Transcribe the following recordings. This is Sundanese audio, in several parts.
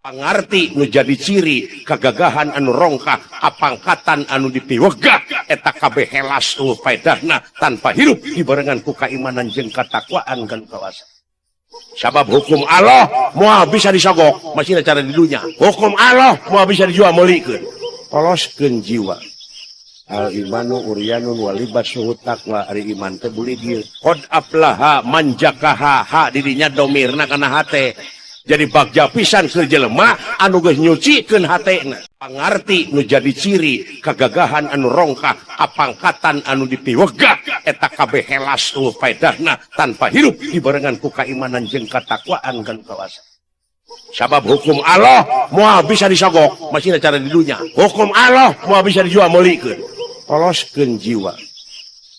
Pangarti nu jadi ciri kagagahan anu rongkah, kapangkatan anu dipiwegah, eta kabeh helas euweuh faedahna tanpa hirup dibarengan ku kaimanan jeung katakwaan kan kawasa. Sabab hukum Allah moal bisa disogok, masih cara di dunya. Hukum Allah moal bisa dijual meulikeun. Poloskeun jiwa. Al imanu uryanun walibasuhu taqwa, ari iman teh buligir. Qad aflaha man zakaha, ha didinya domirna kana hate. Jadi bagja pisan keur jelema anu geus nyucikeun hatena. Pangarti nu jadi ciri kagagahan anu rongkah, kapangkatan anu dipiwegah, eta kabeh helas euweuh faedahna tanpa hirup dibarengan ku kaimanan jeung katakwaan kan kawasa. Sabab hukum Allah moal bisa disogok, masih cara di dunya. Hukum Allah moal bisa dijual meulikeun. Poloskeun jiwa.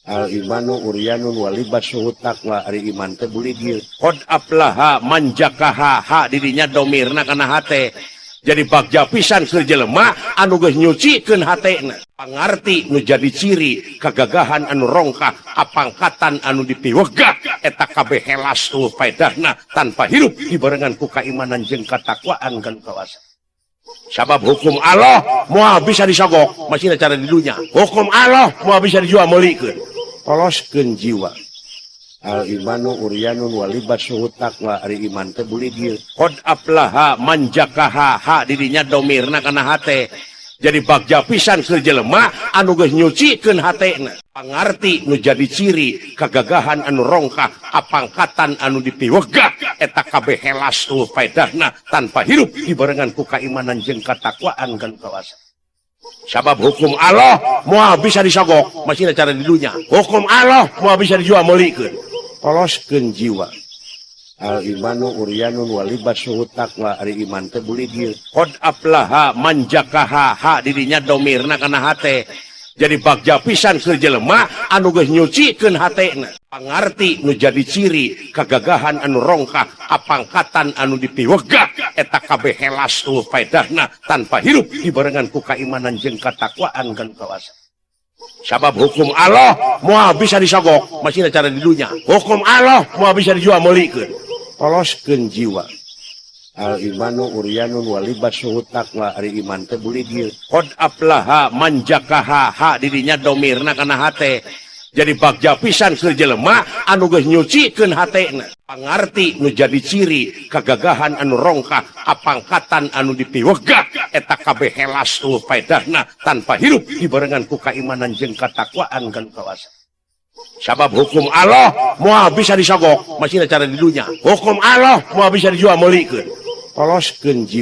Al imanu uryanun walibasuhu taqwa, ari iman teh buligir. Qad aflaha man zakaha, ha didinya domirna kana hate. Jadi bagja pisan keur jelema anu geus nyucikeun hatena. Pangarti nu jadi ciri kagagahan anu rongkah, kapangkatan anu dipiwegah, eta kabeh helas euweuh faedahna tanpa hirup dibarengan ku kaimanan jeung katakwaan kan kawasa. Sabab hukum Allah moal bisa disogok, masih cara di dunya. Hukum Allah moal bisa dijual meulikeun. Poloskeun jiwa. Al imanu uryanun walibasuhu taqwa, ari iman teh buligir. Qad aflaha man zakaha, ha didinya domirna kana hate. Jadi bagja pisan keur jelema anu geus nyucikeun hatena. Pangarti nu jadi ciri kagagahan anu rongkah, kapangkatan anu dipiwegah, eta kabeh helas euweuh faedahna tanpa hirup dibarengan ku kaimanan jeung katakwaan kan kawasa. Sabab hukum Allah moal bisa disogok, masih cara di dunya. Hukum Allah moal bisa dijual meulikeun. Poloskeun jiwa. Al imanu uryanun walibasuhu taqwa, ari iman teh buligir. Qad aflaha man zakaha, ha didinya domirna kana hate. Jadi bagja pisan keur jelema anu geus nyucikeun hatena. Pangarti nu jadi ciri kagagahan anu rongkah, kapangkatan anu dipiwegah, eta kabeh helas euweuh faedahna tanpa hirup dibarengan ku kaimanan jeung katakwaan kan kawasa. Sabab hukum Allah moal bisa disogok, masih cara di dunya. Hukum Allah moal bisa dijual meulikeun. Poloskeun jiwa. Al imanu uryanun walibasuhu taqwa, ari iman teh buligir. Qad aflaha man zakaha, ha didinya domirna kana hate. Jadi bagja pisan keur jelema anu geus nyucikeun hatena. Pangarti nu jadi ciri kagagahan anu rongkah, kapangkatan anu dipiwegah, eta kabeh helas euweuh faedahna tanpa hirup dibarengan ku kaimanan jeung katakwaan kan kawasa. Sabab hukum Allah moal bisa disogok, masih cara di dunya. Hukum Allah moal bisa dijual meulikeun. Poloskeun jiwa.